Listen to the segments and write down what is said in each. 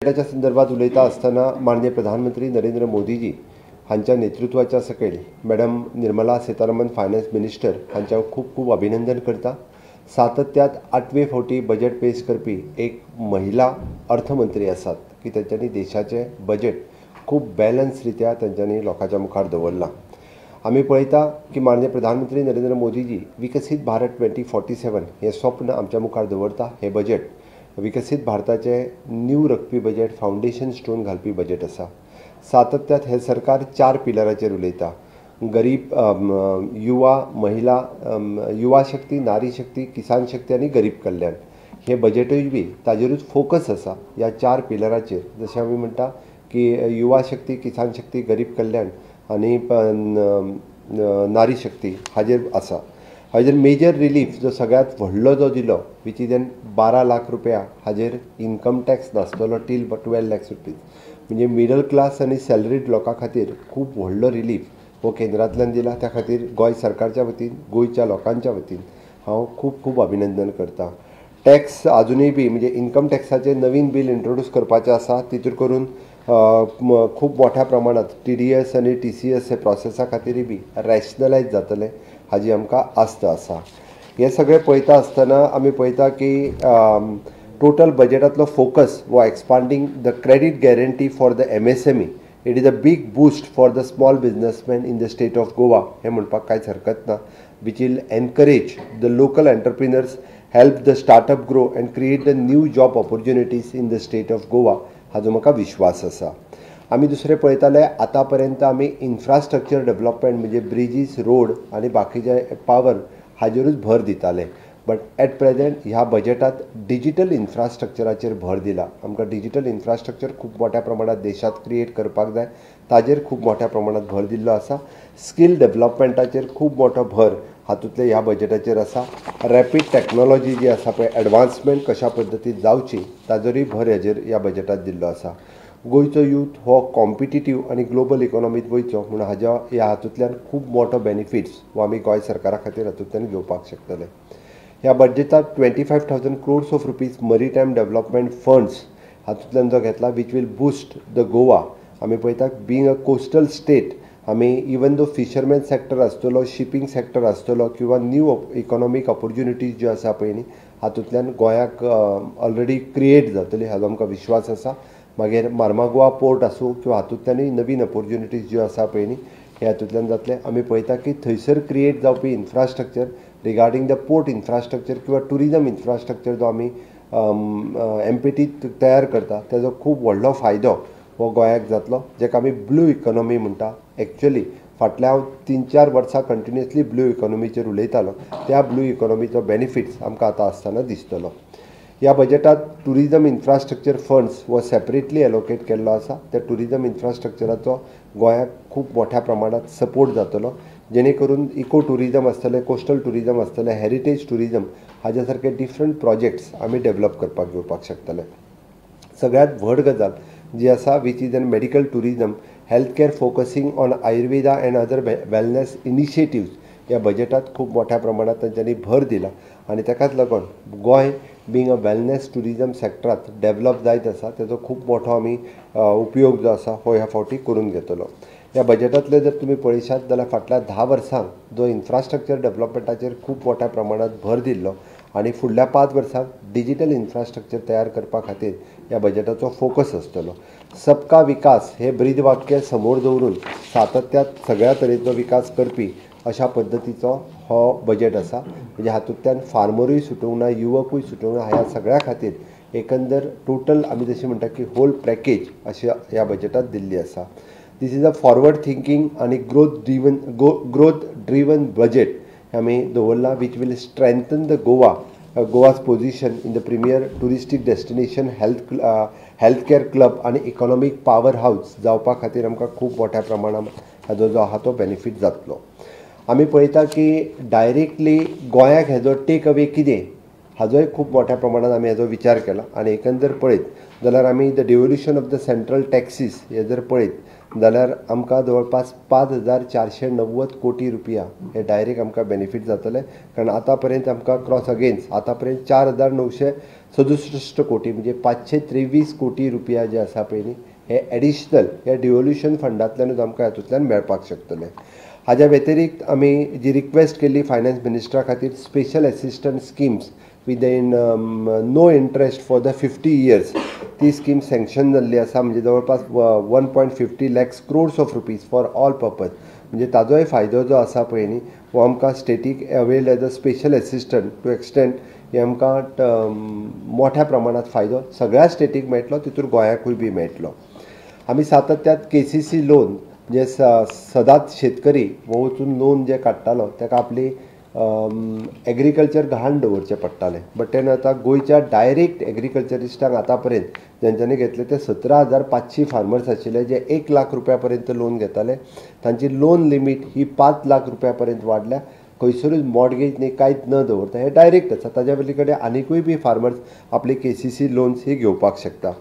बजेटाच्या संदर्भात उलयता आसतना माननीय प्रधानमंत्री नरेंद्र मोदीजी हांच्या नेतृत्वाच्या सकयल madam Nirmala Sitharaman finance minister हांच्या खूब खूब अभिनंदन करता। सातत्यात 8वे फावटी बजेट पेश करपी एक महिला अर्थमंत्री आसात की तांच्यांनी देशाचें बजेट खूब बॅलन्स रित्या तांच्यांनी लोकांच्या मुखार दवरलां। आमी पळयता की माननीय प्रधानमंत्री नरेंद्र मोदीजी विकसीत भारत 2047 हें स्वप्न आमच्या मुखार दवरता। हें बजेट विकसीत भारताचें न्यू रखपी बजेट, फावंडेशन स्टोन घालपी बजेट आसा। सातत्यात हें सरकार 4 पिलराचेर उलयता: गरीब, युवा, महिला, युवा शक्ती, नारी शक्ती, किसान शक्ती आनी गरीब कल्याण। हें बजेटूय बी ताजेरूच फोकस आसा ह्या 4 पिलराचेर। जशें आमी म्हणटा की युवा शक्ती, किसान शक्ती, गरीब कल्याण आनी नारी शक्ती हाजेर आसा। हाजेर मेजर रिलीफ जो सगळ्यांत व्हडलो जो दिलो which is N 12 lakh रुपया हाजेर इन्कम टॅक्स नासतलो टील 12 लॅक्स रुपीज, म्हणजे मिडल क्लास आनी सॅलरीड लोकां खातीर खूब व्हडलो रिलीफ हो केंद्रांतल्यान दिला। त्या खातीर गोंय सरकारच्या वतीन, गोंयच्या लोकांच्या वतीन हांव खूब खूब अभिनंदन करता। टॅक्स आजुनूय बी म्हणजे इन्कम टॅक्साचें नवीन बील इंट्रोड्यूस करपाचें आसा, तितूर करून खूब मोठ्या प्रमाणात TDS आनी TCS हे प्रोसेसा खातीरय बी रॅशनलायज जातलें हाजी आमकां आस्त आसा। हें सगळें पळयता आसतना आमी पळयता की टोटल बजेटांतलो फोकस हो expanding the credit guarantee for the MSME. It is a big boost for the small businessman in the state of Goa हें म्हणपाक कांयच हरकत ना, which will encourage the local entrepreneurs, help the startup grow and create the new job opportunities in the state of Goa हाजो म्हाका विश्वास आसा। आमी दुसरें पळयताले आतां पर्यंत आमी इन्फ्रास्ट्रक्चर डेवलपमेंट म्हणजे ब्रिजीस, रोड आनी बाकीचे पावर हाजेरूच भर दिताले, बट एट प्रेजेंट ह्या बजेटांत डिजीटल इन्फ्रास्ट्रक्चराचेर भर दिला। आमकां डिजीटल इन्फ्रास्ट्रक्चर खूब मोठ्या प्रमाणात देशांत क्रिएट करपाक जाय, ताजेर खूब मोठ्या प्रमाणात भर दिल्लो आसा। स्कील डेवलपमेंटाचेर खूब मोठो भर हातूंतले ह्या बजेटाचेर आसा। रॅपीड टॅक्नोलॉजी जी आसा पळय, एडवान्समेंट कशा पद्दतीन जावची ताजोरूय भर हेजेर ह्या बजेटांत दिल्लो आसा। गोंयचो यूथ हो कॉम्पिटिटीव आनी ग्लोबल इकॉनॉमींत वयचो म्हूण हाज्या ह्या हातूंतल्यान खूब मोठो बेनिफिट्स हो आमी गोंय सरकारा खातीर हातूंतल्यान घेवपाक शकतले। ह्या बजेटांत 25,000 crores of rupees maritime development funds हातूंतल्यान जो घेतला which will boost the Goa. आमी पळयता बींग अ कोस्टल स्टेट आमी इवन दो फिशरमॅन सॅक्टर आसतलो, शिपींग सॅक्टर आसतलो किंवा न्यू इकॉनॉमीक ऑपॉर्च्युनिटीज ज्यो आसा पळय न्ही हातूंतल्यान गोंयाक ऑलरेडी क्रिएट जातली हाजो आमकां विश्वास आसा। मागीर मार्मागोवा पोर्ट आसूं किंवा हातूंतल्यानूय नवीन ऑपॉर्च्युनिटीज ज्यो आसा पळय न्ही हे हातूंतल्यान जातलें। आमी पळयता की थंयसर क्रिएट जावपी infrastructure regarding the port infrastructure किंवा टुरिजम इन्फ्रास्ट्रक्चर जो आमी MPT तयार करता ताजो खूब व्हडलो फायदो हो गोंयाक जातलो, जेका आमी ब्लू इकॉनॉमी म्हणटा। एक्चुअली फाटल्या हांव 3-4 वर्सां कंटिन्युअसली ब्लू इकॉनॉमीचेर उलयतालो, त्या ब्लू इकॉनॉमीचो बेनिफिट्स आमकां आतां आसतना दिसतलो। ह्या बजेटांत टुरिजम इन्फ्रास्ट्रक्चर फंड्स हो सेपरेटली एलोकेट केल्लो आसा। त्या टुरिजम इन्फ्रास्ट्रक्चराचो गोंयाक खूब मोठ्या प्रमाणात सपोर्ट जातलो, जेणे करून इको टुरिजम आसतलें, कोस्टल टुरिजम आसतलें, हेरिटेज टुरिजम हाज्या सारके डिफरंट प्रोजेक्ट्स आमी डेवलप करपाक घेवपाक शकतले। सगळ्यांत व्हड गजाल जी आसा which is an medical tourism, health care focusing on Ayurveda and other wellness initiatives ह्या बजेटांत खूब मोठ्या प्रमाणात तांच्यांनी भर दिला आनी ताकाच लागून Goem being a wellness tourism सॅक्टरांत डेवलप जायत आसा ताजो खूब मोठो आमी उपयोग जो आसा हो ह्या फावटी करून घेतलो। ह्या बजेटांतले जर तुमी पळयशात जाल्यार फाटल्या 10 वर्सांक जो इन्फ्रास्ट्रक्चर डेवलपमेंटाचेर खूब मोठ्या प्रमाणात भर दिल्लो आनी फुडल्या 5 वर्सांक डिजीटल इन्फ्रास्ट्रक्चर तयार करपा खातीर ह्या बजेटाचो फोकस आसतलो। सबका विकास हे ब्रीद वाक्य समोर दवरून सातत्यात सगळ्या तरेचो विकास करपी अशा पद्दतीचो हो बजेट आसा। म्हणजे हातूंतल्यान फार्मरूय सुटूंक ना, युवकूय सुटूंक ना, ह्या सगळ्या खातीर एकंदर टोटल आमी जशें म्हणटा की होल पॅकेज अशें ह्या बजेटांत दिल्ली आसा। This is a forward thinking आनी ग्रोथ ड्रिवन बजेट आमी दवरलां which will strengthen the Goa's position in the premier touristic destination, health care club आनी इकॉनॉमीक पावर हावज जावपा खातीर आमकां खूब मोठ्या प्रमाणात हाजो जो आहा तो बेनिफीट जातलो। आमी पळयता की डायरेक्टली गोंयाक हेजो टेक अवे कितें हाजोय खूब मोठ्या प्रमाणात आमी हेजो विचार केला आनी एकंदर पळयत जाल्यार आमी the devolution of the central taxes हे जर पळयत जाल्यार आमकां जवळपास 5,490 कोटी रुपया हे डायरेक्ट आमकां बेनिफीट जातले, कारण आतां पर्यंत आमकां क्रॉस अगेन्स्ट आतां पर्यंत 4,967 कोटी म्हणजे 523 कोटी रुपया जे आसा पळय न्ही हे एडिशनल ह्या डिवोल्युशन फंडांतल्यानूच आमकां हातूंतल्यान मेळपाक शकतले. हाज्या व्यतिरिक्त आमी जी रिक्वेस्ट केल्ली फायनान्स मिनिस्टरा खातीर special assistance schemes with in no interest for the 50 years ती स्कीम सँक्शन जाल्ली आसा, म्हणजे जवळपास 1.50 lakhs crores of rupees for all purpose, म्हणजे ताजोय फायदो जो आसा पळय न्ही हो आमकां static avail as a special assistant to extend हे आमकां मोठ्या प्रमाणांत फायदो सगळ्या स्टेटीक मेळटलो, तितूर गोंयाकूय बी मेळटलो. आमी सातत्यात KCC loan जे सदांच शेतकरी हो वचून लोन जे काडटालो ताका आपली एग्रीकल्चर घाण दवरचें पडटालें, बट तेन्ना आतां गोंयच्या डायरेक्ट एग्रीकल्चरिस्टांक आतां पर्यंत जेंच्यांनी घेतले ते 17,500 फार्मर्स आशिल्ले जे 1 लाख रुपया पर्यंत लोन घेताले, तांची लोन लिमीट ही 5 लाख रुपया पर्यंत वाडल्या. खंयसरूच मॉर्गेज न्ही कांयच न दवरता हे डायरेक्ट आसा. ताज्या पली कडेन आनिकूय बी फार्मर्स आपली KCC loans ही घेवपाक शकता.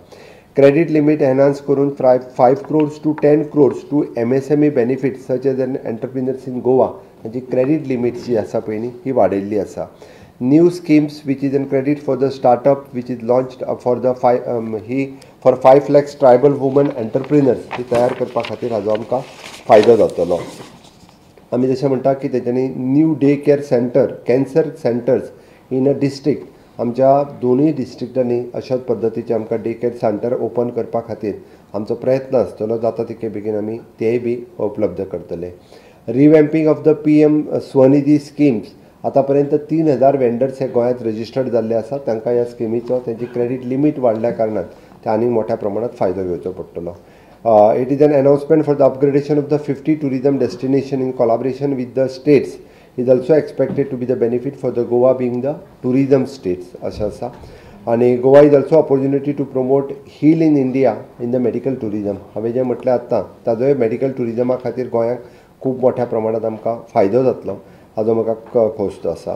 क्रेडीट लिमीट एनहान्स करून 5 crores to 10 crores to MSME benefits such as an entrepreneurs in Goa तांची क्रेडीट लिमीट जी आसा पळय न्ही ही वाडयल्ली आसा. New schemes which is an credit for the startup which is launched for the he for 5 lakhs tribal woman entrepreneurs ही तयार करपा खातीर हाजो आमकां फायदो जातलो. आमी जशें म्हणटा की तेंच्यांनी new day care centre cancer centres in a district आमच्या दोनूय डिस्ट्रिक्टांनी अशाच पद्दतीचे आमकां डे केअर सेंटर ओपन करपा खातीर आमचो प्रयत्न आसतलो, जाता तितके बेगीन आमी तेय बी उपलब्ध करतले. Revamping of the PM Svanidhi schemes आतां पर्यंत 3,000 वेंडर्स हे गोंयांत रजिस्टर्ड जाल्ले आसा, तांकां ह्या स्किमीचो तेंची क्रेडीट लिमीट वाडल्या कारणान ते आनीक मोठ्या प्रमाणांत फायदो घेवचो पडटलो. It is an announcement for the upgradation of the 50 tourism destination in collaboration with the states is also expected to be the benefit for the Goa being the tourism states अशें आसा. आनी Goa is also opportunity to promote heal in India in the medical tourism. हांवें जें म्हटलें आत्तां ताजोय medical ट्युरिजमा खातीर गोंयांक खूब मोठ्या प्रमाणांत आमकां फायदो जातलो हाजो म्हाका खोस्तो आसा.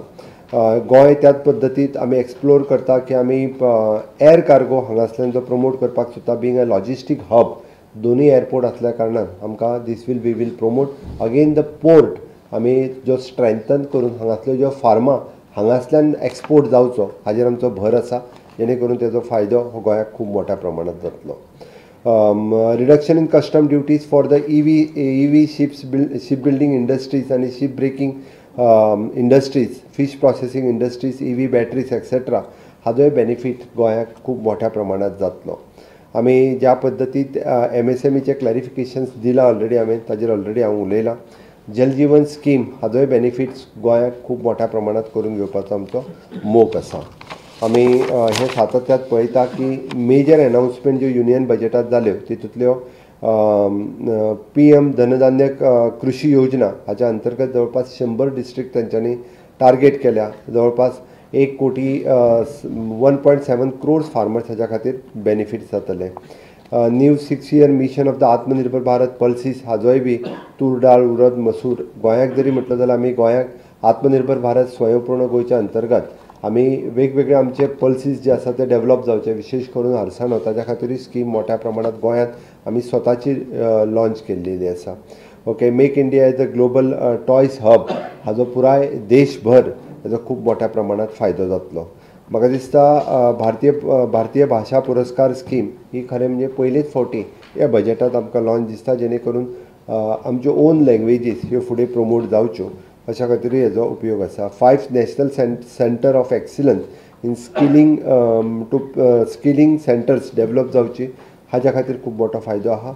गोंय त्याच पद्दतीत आमी एक्सप्लोर करता की आमी एअर कार्गो हांगासल्यान जो प्रमोट करपाक सोदता बीइंग अ लॉजिस्टीक हब, दोनूय एअरपोर्ट आसल्या कारणान आमकां this will we will promote again the port आमी जो स्ट्रेंथन करून हांगासल्यो ज्यो फार्मां हांगासल्यान एक्सपोर्ट जावचो हाजेर आमचो भर आसा, जेणे करून तेजो फायदो हो गोंयाक खूब मोठ्या प्रमाणांत जातलो. Reduction in custom duties for the EV ships ship building industries आनी ship breaking industries, fish processing industries, EV batteries etcetera हाजोय benefit गोंयाक खूब मोठ्या प्रमाणांत जातलो. आमी ज्या पद्दतीत MSMEचे क्लॅरिफिकेशन्स दिलां ऑलरेडी हांवें ताजेर ऑलरेडी हांव उलयलां. जल जीवन स्कीम हाजोय बेनिफिट्स गोंयाक खूब मोठ्या प्रमाणांत करून घेवपाचो आमचो मोख आसा. आमी हे सातत्यात पळयता की मेजर एनावन्समेंट ज्यो युनियन बजेटांत जाल्यो तितूंतल्यो PM धनधान्य कृषी योजना हाच्या अंतर्गत जवळपास 100 डिस्ट्रिक्ट तांच्यांनी टार्गेट केल्या, जवळपास 1 कोटी 1.7 क्रोर्स फार्मर्स हाज्या खातीर बेनिफीट जातले. New 6 year mission of the Atmanirbhar Bharat pulses हाजोय बी तूर डाळ उडद मसूर गोंयाक जरी म्हटलं जाल्यार आमी गोंयाक आत्मनिर्भर भारत स्वयंपूर्ण गोंयच्या अंतर्गत आमी वेगवेगळे आमचे पल्सीस जे आसा ते डेवलप जावचे, विशेष करून हरसाणो ताज्या खातीरूय स्कीम मोठ्या प्रमाणांत गोंयांत आमी स्वताची लॉंच केल्लेली आसा. Okay, make India as a global toys hub हाजो पुराय देशभर हाजो खूब मोठ्या प्रमाणांत फायदो जातलो. म्हाका दिसता भारतीय भाशा पुरस्कार स्कीम ही खरें म्हणजे पयलेच फावटी ह्या बजेटांत आमकां लॉंच दिसता, जेणे करून आमच्यो ओन लँग्वेजीस ह्यो फुडें प्रमोट जावच्यो अशा खातीरूय हेजो उपयोग आसा. 5 national centre of excellence in skilling to skilling centres develop जावची हाज्या खातीर खूब मोठो फायदो आहा.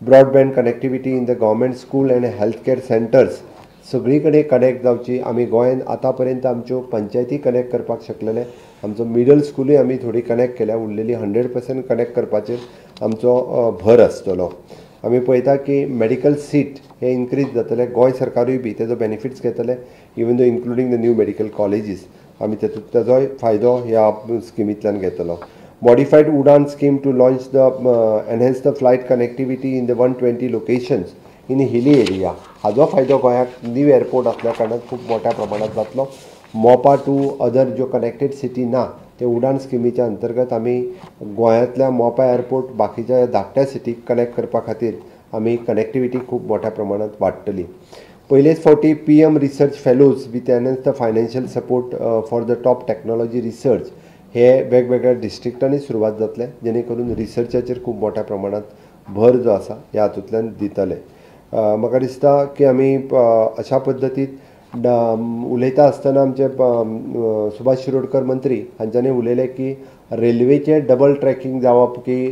Broadband connectivity in the government school and health care centres सगळी कडेन कनेक्ट जावची. आमी गोंयांत आतां पर्यंत आमच्यो पंचायती कनेक्ट करपाक शकलेले, आमचो मिडल स्कुलूय आमी थोडी कनेक्ट केल्या, उरलेली 100% कनेक्ट करपाचेर आमचो भर आसतलो. आमी पळयता की मेडिकल सीट हे इन्क्रीज जातले, गोंय सरकारूय बी तेजो बेनिफिट्स घेतले, even though including the new medical colleges आमी तेजोय फायदो ह्या स्किमींतल्यान घेतलो. Modified Udan scheme to launch the enhance the flight connectivity in the 120 locations in hilly area हाजो फायदो गोंयाक न्यू एअरपोर्ट आसल्या कारणान खूब मोठ्या प्रमाणांत जातलो. मोपा टू अदर ज्यो कनेक्टेड सिटी ना ते उडान स्किमीच्या अंतर्गत आमी गोंयांतल्या मोपा एअरपोर्ट बाकीच्या धाकट्या सिटीक कनेक्ट करपा खातीर आमी कनेक्टिविटी खूब मोठ्या प्रमाणात वाडटली. पयलेच फावटी PM research fellows with enhance the financial support for the top technology research हे वेगवेगळ्या डिस्ट्रिक्टांनी सुरवात जातले, जेणे करून रिसर्चाचेर खूब मोठ्या प्रमाणात भर जो आसा ह्या हातूंतल्यान दितले. म्हाका दिसता की आमी अशा पद्दतीन उलयता आसतना आमचे सुभाष शिरोडकर मंत्री हांच्यांनी उलयलें की रेल्वेचें डबल ट्रॅकिंग जावप की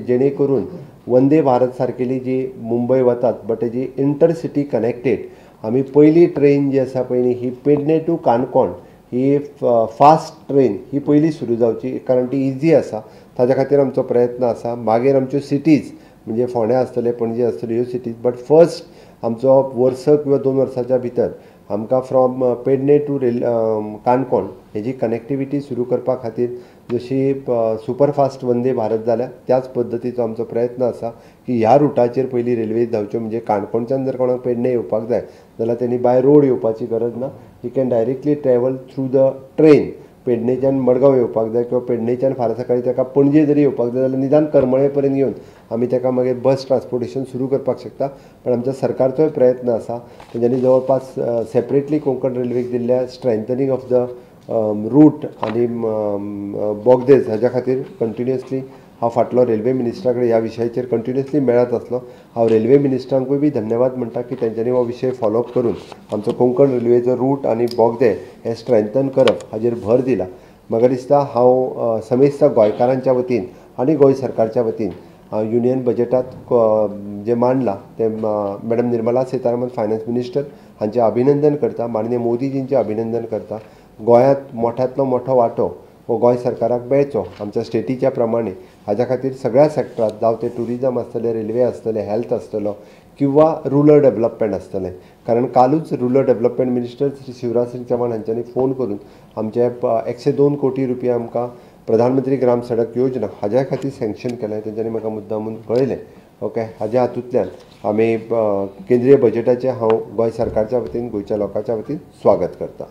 जेणे करून वंदे भारत सारकेली जी मुंबय वतात बट तेजी इंटरसिटी कनेक्टेड आमी पयली ट्रेन जी आसा पयली ही पेडणे टू काणकोण ही फास्ट ट्रेन ही पयली सुरू जावची, कारण ती इजी आसा. ताज्या खातीर आमचो प्रयत्न आसा. मागीर आमच्यो सिटीज म्हणजे फोंड्या आसतले, पणजे आसतले ह्यो सिटीज, बट फर्स्ट आमचो वर्स किंवा 2 वर्साच्या भितर आमकां फ्रॉम पेडणे टू काणकोण हेजी कनेक्टिविटी सुरू करपा खातीर जशी सुपरफास्ट वंदे भारत जाल्या त्याच पद्दतीचो आमचो प्रयत्न आसा की ह्या रुटाचेर पयली रेल्वे धांवच्यो. म्हणजे काणकोणच्यान जर कोणाक पेडणे येवपाक जाय जाल्यार तेणी बाय रोड येवपाची गरज ना, he can directly travel through the train. पेडणेच्यान Madgaon येवपाक जाय किंवा पेडणेच्यान फाल्यां सकाळीं ताका पणजे जरी येवपाक जाय जाल्यार निदान करमळे पर्यंत येवन आमी ताका मागीर बस ट्रान्सपोर्टेशन सुरू करपाक शकता. पण आमच्या सरकारचोय प्रयत्न आसा तेंच्यांनी जवळपास सेपरेटली कोंकण रेल्वेक दिल्ल्या स्ट्रेंथनिंग ऑफ the route आनी बोगदेज हाज्या खातीर कंटिन्युअसली हांव फाटलो रेल्वे मिनिस्टरा कडेन ह्या विशयाचेर कंटिन्युअसली मेळत आसलो. हांव रेल्वे मिनिस्टरांकूय बी धन्यवाद म्हणटा की तेंच्यांनी हो विशय फॉलोअप करून आमचो कोंकण रेल्वेचो रूट आनी बोगदे हे स्ट्रेंथन करप हाजेर भर दिला. म्हाका दिसता हांव समेस्त गोंयकारांच्या वतीन आनी गोंय सरकारच्या वतीन हांव युनियन बजेटांत जें मांडलां तें madam Nirmala Sitharaman finance minister हांचें अभिनंदन करता, माननीय मोदीजींचें अभिनंदन करता. गोंयांत मोठ्यांतलो मोठो वांटो हो गोंय सरकाराक मेळचो आमच्या स्टेटीच्या प्रमाणे हाज्या खातीर सगळ्या सेक्टरांत, जावं तें ट्युरिजम आसतलें, रेल्वे आसतलें, हेल्थ आसतलो किंवा रुरल डेवलपमेंट आसतलें. कारण कालूच rural development minister Shri Shivraj Singh Chauhan हांच्यांनी फोन करून आमचे 102 कोटी रुपया आमकां प्रधानमंत्री ग्राम सडक योजना हाज्या खातीर सँक्शन केलें. तेंच्यांनी म्हाका मुद्दामून कळयलें. ओके, हाज्या हातूंतल्यान आमी केंद्रीय बजेटाचें हांव गोंय सरकारच्या वतीन, गोंयच्या लोकांच्या वतीन स्वागत करता.